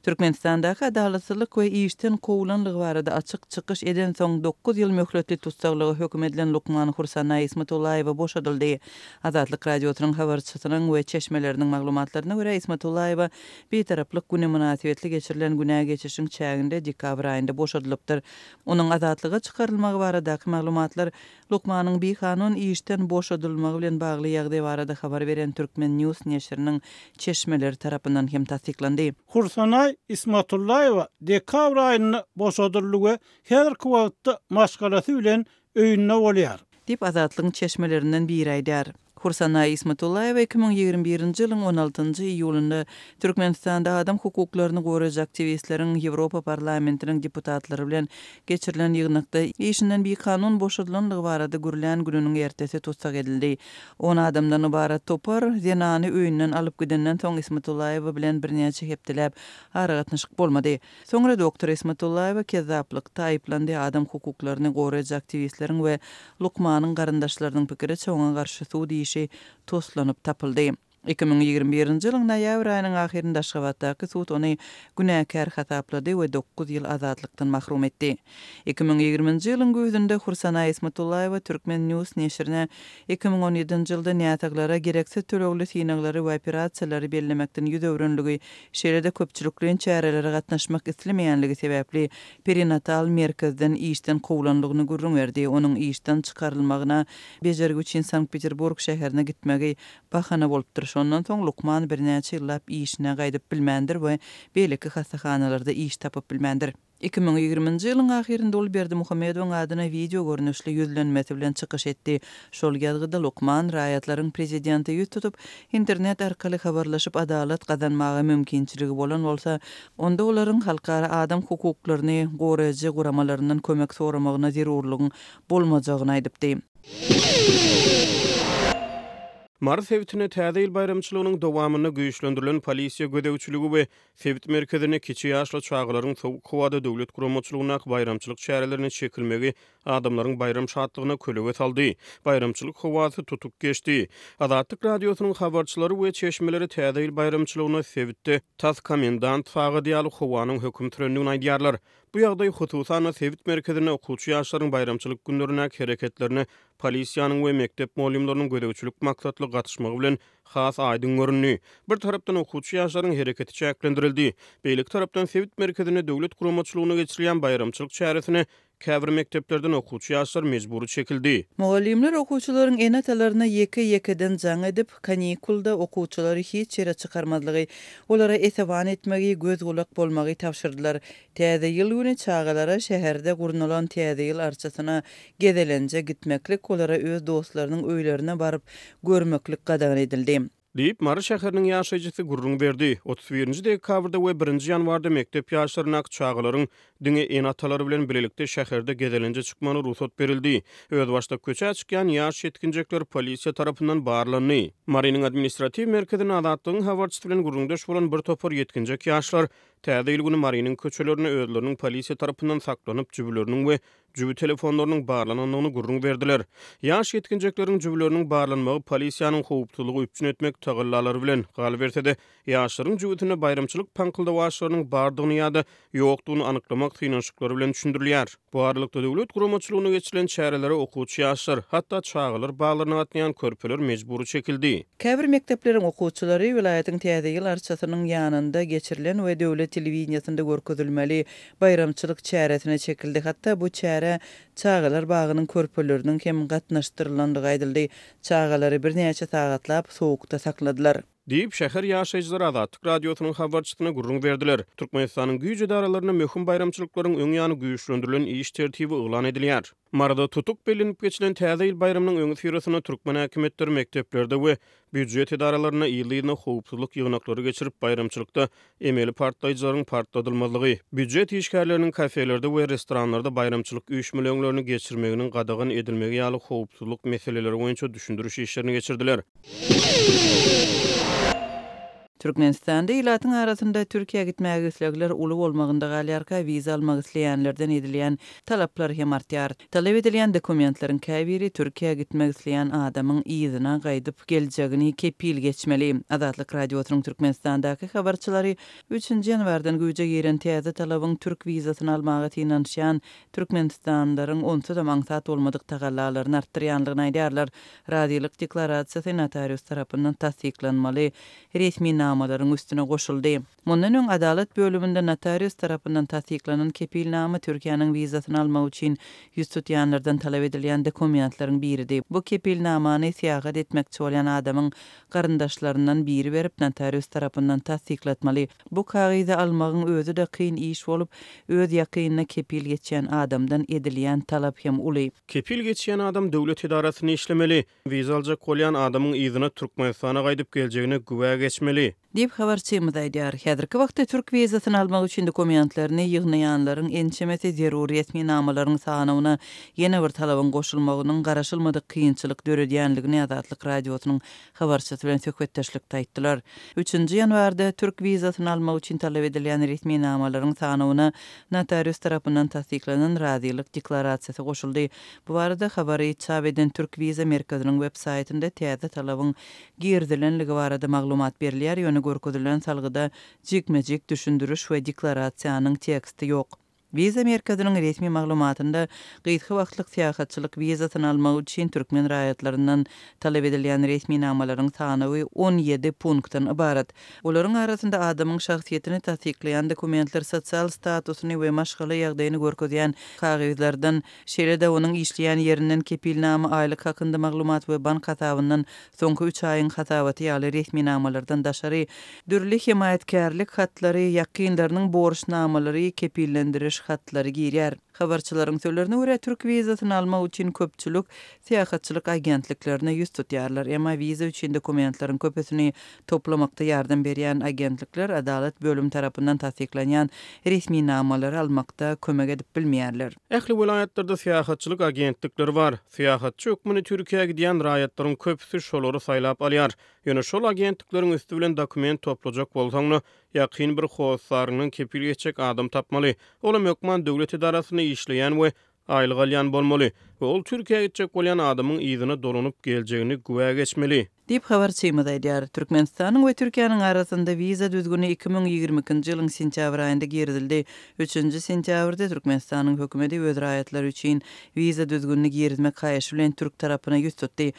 Türkmenistandaky adalatsyzlyk we işden kowlanlygy barada açyk çykyş edensoň dokuz ýyl möhletli tussaglyga höküm edilen lukman Hursanaý Ismatullaýewa boşadyldy. Azatlyk Radiosynyň habarçysynyň we çeşmeleriniň maglumatlaryna görä, Ismatullaýewa Bitaraplyk güni mynasybetli geçirilen günä geçişiň çäginde dekabr aýynda boşadylypdyr. Onuň azatlyga çykarylmagy baradaky maglumatlar Lukmanyň bikanun işden boşadylmagy bilen bagly ýagdaý barada habar beren Turkmen. News neşiriniň çeşmeleri tarapyndan hem tassyklandy. Hursanaý Ismatullaýewa dekabr aýynda boşadyldy we häzirki wagtda maşgalasy bilen öýünde bolýar. Diýip, Azatlygyň çeşmelerinden biri aýdýar. Hursanaý Ismatullaýewa 2021-nji ýylyň on altynjy iýulynda Türkmenistanda adam hukuklaryny goraýjy aktiwistleriň Ýewropa Parlamentiniň deputatlary bilen geçirilen ýygnakda işinden bikanun boşadylandygy barada gürlän gününiň ertesi tussag edildi. On adamdan ybarat topar zenany öýünden alyp gidenden soň Ismatullaýewa bilen birnäçe hepdeläp aragatnaşyk bolmady. Soňra doktor Ismatullaýewa kezzaplykda aýyplandy, adam hukuklaryny goraýjy aktiwistleriň we lukmanyň garyndaşlarynyň pikiriçe, oňa garşy sud işi toslanyp tapyldy. 2021-nji ýylyň noýabr aýynyň ahyrynda Aşgabatdaky sud ony günäkär hasaplady we dokuz ýyl azatlykdan mahrum etdi. 2020-nji ýylyň güýzünde Hursanaý Ismatullaýewa Turkmen. News neşirine 2017-nji ýylda näsaglara gereksiz tölegli synaglary we operasiýalary bellemekden ýüz öwrenligi Şeýle-de köpçülikleýin çärelere gatnaşmak islemeýänligi sebäpli perinatal merkezden işden kowlanlygyny gürrüň berdi. Onuň işden çykarylmagyna bejergi üçin Sankt-Peterburg şäherine gitmegi bahana bolupdyr. Şondan soň lukman birnäçe ýyllap işine gaýdyp bilmändir we beýleki hassahanalarda iş tapyp bilmändir. 2020-nji ýylyň ahyrynda ol Berdimuhamedowyň adyna wideo görnüşli ýüzlenmesi bilen çykyş etdi. Şol ýazgyda lukman raýatlaryň prezidente ýüz tutup, internet arkaly habarlaşyp adalat gazanmaga mümkinçiligi bolan bolsa, onda olaryň halkara adam hukuklaryny goraýjy guramalaryndan kömek soramagyna zerurlygyň bolmajagyny aýdypdy. Mary sebitinde Täze ýyl baýramçylygynyň dowamynda güýçlendirilen polisiýa gözegçiligi we Sebit merkezinde kiçi ýaşly çagalaryň sowuk howada döwlet guramaçylygyndaky baýramçylyk çärelerine çekilmegi adamlaryň baýram şatlygyna kölege saldy. Baýramçylyk howasy tutuk geçdi. Azatlyk Radiosynyň habarçylary we çeşmeleri Täze ýyl baýramçylygynda sebitde tas komendant sagady ýaly howanyň höküm sürendigini aýdýarlar. Bu ýagdaý, hususan-da, sebit merkezinde okuwçy ýaşlaryň baýramçylyk günlerindäki hereketlerine polisiýanyň we mekdep mugallymlarynyň gözegçilik maksatly gatyşmagy bilen has aýdyň göründi. Bir tarapdan okuwçy ýaşlaryň hereketi çäklendirildi. Beýleki tarapdan sebit merkezinde döwlet guramaçylygynda geçirilýän baýramçylyk çäresine käbir mekdeplerden okuwçy ýaşlar mejbury çekildi. Mugallymlar okuwçylaryň ene-atalaryna ýeke-ýekeden jaň edip, kanikulda okuwçylary hiç ýere çykarmazlygy, olara esewan etmegi, göz-gulak bolmagy tabşyrdylar. Täze ýyl güni çagalara şäherde gurnalan Täze ýyl arçasyna gezelenje gitmeklik, olara öz dostlarynyň öýlerine baryp görmeklik gadagan edildi. Diýip, Mary şäheriniň ýaşaýjysy gürrüň berdi. 31-nji dekabrda we birinji ýanwarda mekdep ýaşlaryndaky çagalaryň diňe ene-atalary bilen bilelikde şäherde gezelenje çykmagyna rugsat berildi. Özbaşdak köçä çykýan ýaş ýetginjekler polisiýa tarapyndan barlandy. Marynyň administratiw merkezinde Azatlygyň habarçysy bilen gürrüňdeş bolan bir topar ýetginjek ýaşlar Täze ýyl güni Marynyň köçelerinde özleriniň polisiýa tarapyndan saklanyp, jübüleriniň we jübi telefonlarynyň barlanandygyny gürrüň berdiler. Ýaş ýetginjekleriň jübüleriniň barlanmagy polisiýanyň howpsuzlygy üpjün etmek tagallalary bilen, galyberse-de, ýaşlaryň jübüsinde baýramçylyk paňkyldawaçlarynyň bardygyny ýa-da ýokdugyny anyklamak synanyşyklary bilen düşündirilýär. Bu aralykda, döwlet guramaçylygynda geçirilen çärelere okuwçy ýaşlar, hatda çagalar baglaryna gatnaýan körpeler mejbury çekildi. Käbir mekdepleriň okuwçylary welaýatyň Täze ýyl arçasynyň ýanynda geçirilen we döwlet telewideniýesinde görkezilmeli baýramçylyk çäresine çekildi. Hatda bu çärä çagalar bagynyň körpeleriniň hem gatnaşdyrylandygy aýdyldy. Çagalary birnäçe sagatlap sowukda sakladylar. Diýip, şäher ýaşaýjylary Azatlyk Radiosynyň habarçysyna gürrüň berdiler. Türkmenistanyň güýç edaralarynda möhüm baýramçylyklaryň öň ýany güýçlendirilen iş tertibi yglan edilýär. Maryda tutuk bellenip geçilen Täze ýyl baýramynyň öňüsyrasynda türkmen häkimiýetleri mekdeplerde we býujet edaralarynda yzly-yzyna howpsuzlyk ýygnaklary geçirip, baýramçylykda emeli partlaýjylaryň partladylmazlygy, býujet işgärleriniň kafelerde we restoranlarda baýramçylyk üýşmeleňlerini geçirmeginiň gadagan edilmegi ýaly howpsuzlyk meseleleri boýunça düşündiriş işlerini geçirdiler. Türkmenistanda ilatyň arasynda Türkiýä gitmäge islegler uly bolmagynda galýarka, wiza almak isleýänlerden edilýän talaplar hem artýar. Talap edilýän dokumentleriň käbiri Türkiýä gitmek isleýän adamyň yzyna gaýdyp geljegini kepil geçmeli. Azatlyk Radiosynyň Türkmenistandaky habarçylary üçünji ýanwardan güýje giren täze talabyň türk wizasyny almaga synanyşýan türkmenistanlylaryň onsuzam aňsat bolmadyk tagallalaryny artdyrýandygyny aýdýarlar. Razylyk deklarasiýasy notarius tarapyndan tassyklanmaly resminamalaryň üstüne goşuldy. Mundan öň Adalat bölüminde notarius tarapyndan tassyklanan kepilnama Türkiýäniň wizasyny almak üçin ýüz tutýanlardan talap edilýän dokumentleriň biridi. Bu kepilnamany syýahat etmekçi bolýan adamyň garyndaşlaryndan biri berip, notarius tarapyndan tassyklatmaly. Bu kagyzy almagyň özi-de kyn iş bolup, öz ýakynyna kepil geçýän adamdan edilýän talap hem uly. Kepil geçýän adam döwlet edarasynda işlemeli. Wiza aljak bolýan adamyň yzyna Türkmenistana gaýdyp geljegine güwä geçmeli. Diýip, habarçymyz aýdýar. Häzirki wagtda türk wizasyny almak üçin dokumentlerini ýygnaýanlaryň ençemesi zerur resminamalaryň sanawyna ýene bir talabyň goşulmagynyň garaşylmadyk kynçylyk döredýänligini Azatlyk Radiosynyň habarçysy bilen söhbetdeşlikde aýtdylar. Üçünji ýanwarda türk wizasyny almak üçin talap edilýän resminamalaryň sanawyna notarius tarapyndan tassyklanan razylyk deklarasiýasy goşuldy. Bu barada habary çap eden Türk Wiza merkeziniň web saýtynda täze talabyň girizilenligi barada maglumat berilýär, ýöne görkezilen salgyda jikme-jik düşündiriş we deklarasiýanyň teksti ýok. Wiza merkeziniň resmi maglumatynda gysga wagtlyk syýahatçylyk wizasyny almak üçin türkmen raýatlaryndan talap edilýän resminamalaryň sanawy 17 punktdan ybarat. Olaryň arasynda adamyň şahsyýetini tassyklaýan dokumentler, sosial statusyny we maşgala ýagdaýyny görkezýän kagyzlardan, Şeýle-de, onuň işleýän ýerinden kepilnama, aýlyk hakynda maglumat we bank hasabyndan soňky üç aýyň hasabaty ýaly resminamalardan daşary, dürli hemaýatkärlik hatlary, ýakynlarynyň borçnamalary, kepillendiriş hatlary girýär. Habarçylaryň sözlerine görä, türk wizasyny almak üçin köpçülik syýahatçylyk agentliklerine ýüz tutýarlar. Emma wiza üçin dokumentleriň köpüsini toplamakda ýardam berýän agentlikler adalat bölümi tarapyndan tassyklanýan resminamalary almakda kömek edip bilmeýärler. Ähli welaýatlarda syýahatçylyk agentlikleri bar. Syýahatçy hökmünde Türkiýä gidýän raýatlaryň köpüsi şolary saýlap alýar. Ýöne şol agentlikleriň üsti bilen dokument toplajak bolsaň-da, ýakyn bir hossaryňdan kepil geçjek adam tapmaly. Olam hökman döwlet edarasynda işleýän we aýlyk alýan bolmaly we ol Türkiýä gitjek bolýan adamyň yzyna dolanyp geljegini güwä geçmeli. Diýip, habarçymyz aýdýar. Türkmenistanyň we Türkiýäniň arasynda wiza düzgüni 2022-nji ýylyň sentýabr aýynda girizildi. Üçünji sentýabrda Türkmenistanyň hökümeti öz raýatlary üçin wiza düzgünini girizmek haýyşy bilen türk tarapyna ýüz tutdy.